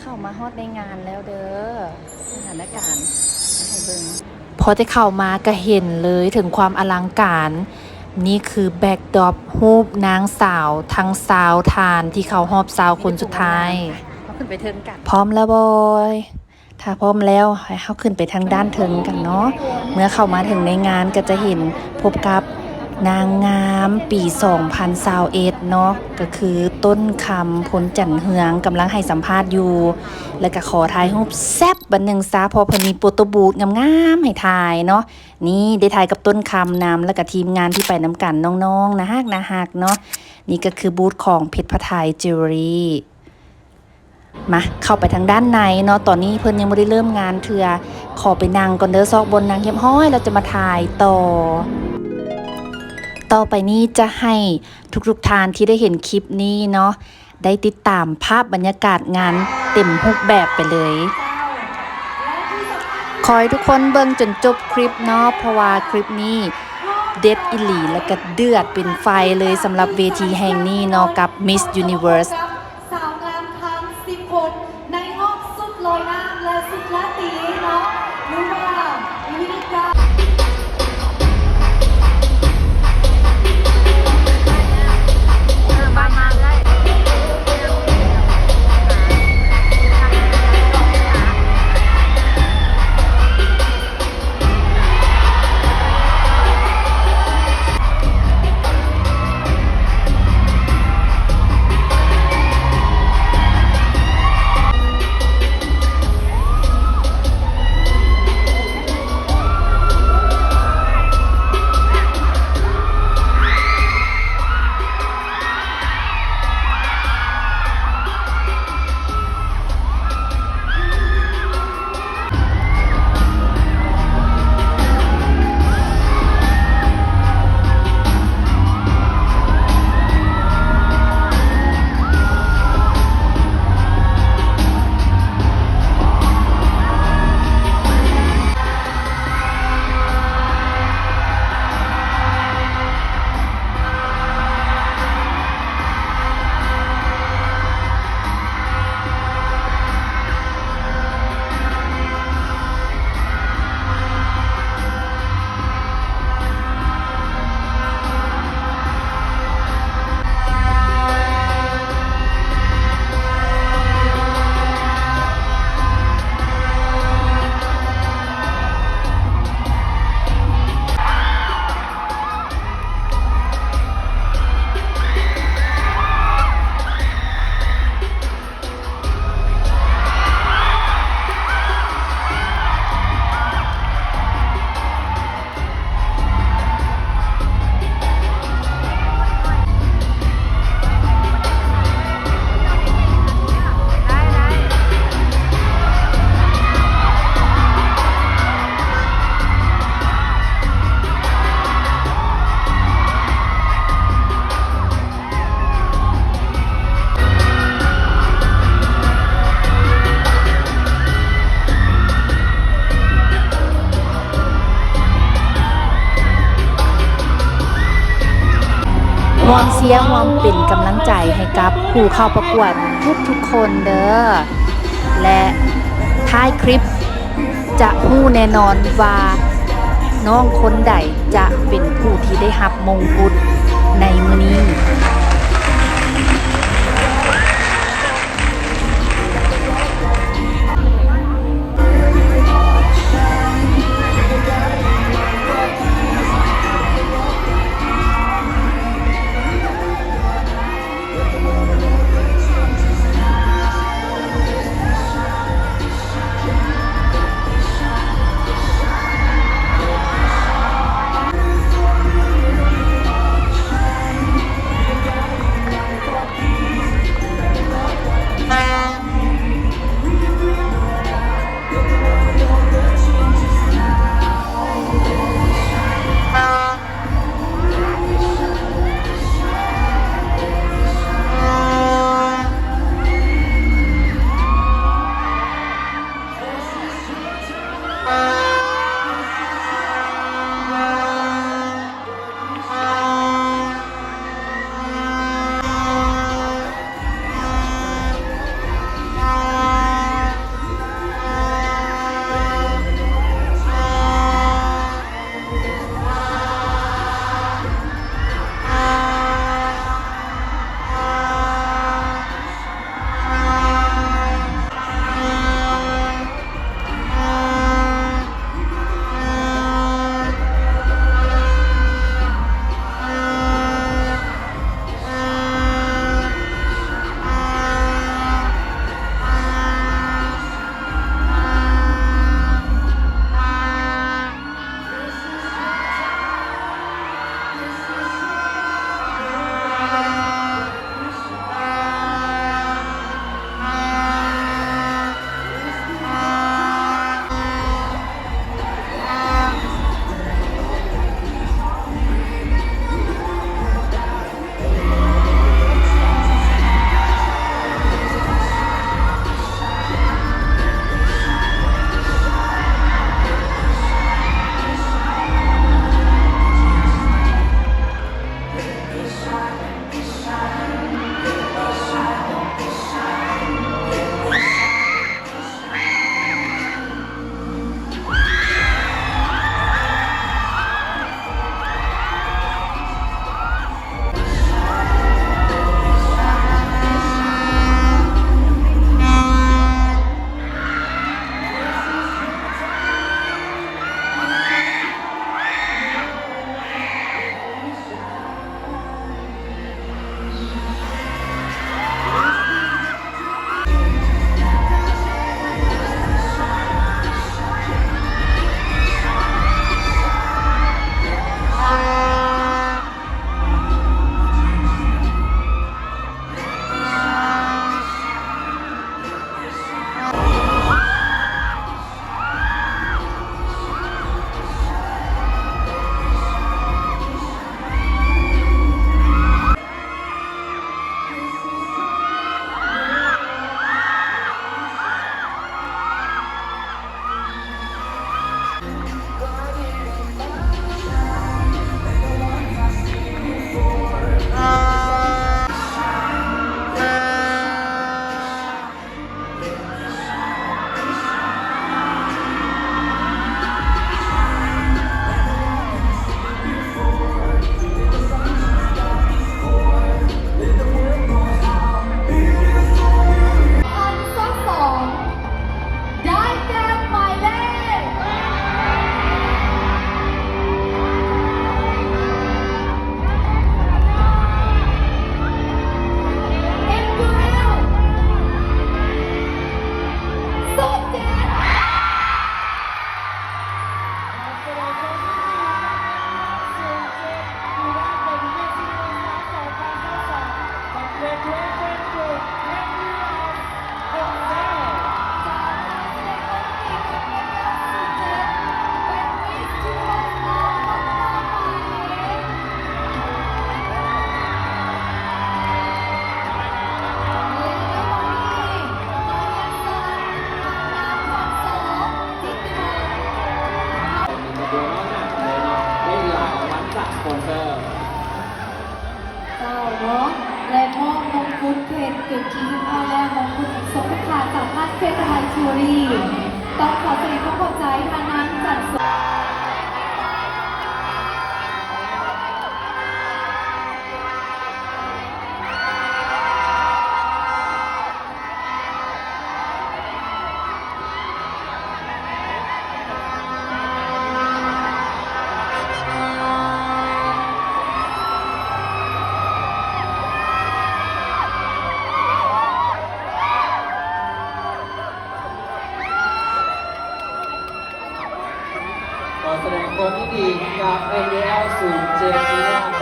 ເຂົ້າມາຮອດໃນງານແລ້ວເດີ ສະຖານະການໃຫ້ເບິ່ງ. ພໍແຕ່ເຂົ້າມາກະເຫັນເລີຍເຖິງຄວາມອະລັງການ. ນີ້ຄືແບັກດຣອບຮູບນາງສາວທັງຊາວທ່ານທີ່ເຂົ້າຮອບຊາວຄົນສຸດທ້າຍ. ເຮົາຂຶ້ນໄປເທິງກັນ. ພ້ອມແລ້ວບໍ? ຖ້າພ້ອມແລ້ວ ໃຫ້ເຮົາຂຶ້ນໄປທາງດ້ານເທິງກັນເນາະ. ເມື່ອເຂົ້າມາເຖິງໃນງານກໍຈະເຫັນ ພົບກັບນາງງາມປີສອງພັນຊາວເອັດເນາະ ກໍຄືຕົ້ນຄຳ ພົນຈັນເຮືອງ ກຳລັງໃຫ້ສຳພາດຢູ່ ແລ້ວກໍຂໍຖ່າຍຮູບແຊັບບັດໜຶ່ງຊະ ເພາະເພິ່ນມີໂຟໂຕ້ບູດງາມໆໃຫ້ຖ່າຍເນາະ. ນີ້ໄດ້ຖ່າຍກັບຕົ້ນຄຳນຳ ແລ້ວກໍທີມງານທີ່ໄປນຳກັນ ນ້ອງໆ ໜ້າຮັກ ໜ້າຮັກເນາະ. ນີ້ກໍຄືບູດຂອງເພັດພະໄທຈິວເວລຣີ. ມາ ເຂົ້າໄປທາງດ້ານໃນເນາະ ຕອນນີ້ເພິ່ນຍັງບໍ່ໄດ້ເລີ່ມງານເທື່ອ. ຂໍໄປນັ່ງກ່ອນເດີ ຊອກບ່ອນນັ່ງຮຽບຮ້ອຍ ແລ້ວຈະມາຖ່າຍຕໍ່. ຕໍ່ໄປນີ້ຈະໃຫ້ທຸກໆທ່ານທີ່ໄດ້ເຫັນຄລິບນີ້ເນາະ ໄດ້ຕິດຕາມພາບບັນຍາກາດງານເຕັມຮູບແບບໄປເລີຍ. ຂໍໃຫ້ທຸກຄົນເບິ່ງຈົນຈົບຄລິບເນາະ ເພາະວ່າຄລິບນີ້ເດັດອີ່ຫຼີ ແລ້ວກະເດືອດເປັນໄຟເລີຍ ສຳລັບເວທີແຫ່ງນີ້ເນາະ ກັບມິສຢູນິເວີສ. ສາວງາມທັງສິບຄົນໃນຮອບຊຸດລອຍນ້ຳ ແລະ ຊຸດລາຕີເນາະ ຫຼືວ່າວິທະຍາ ເອີ ມາ ມາເອື້ອຍ. ຮ່ວມເຊຍ ຮ່ວມເປັນກຳລັງໃຈໃຫ້ກັບຜູ້ເຂົ້າປະກວດທຸກໆຄົນເດີ ແລະ ທ້າຍຄລິບ ຈະຮູ້ແນ່ນອນວ່ານ້ອງຄົນໃດຈະເປັນຜູ້ທີ່ໄດ້ຮັບມົງກຸດໃນມື້ນີ້. ເ ຕ້ອງຂໍສະແດງຄວາມຂອບໃຈທ່ານນາງຈັນໂສ ຂໍສະແດງຄວາມຍິນດີກັບ ເອັມ ບີ ແອລ ສູນເຈັດ ນີ້ນະ.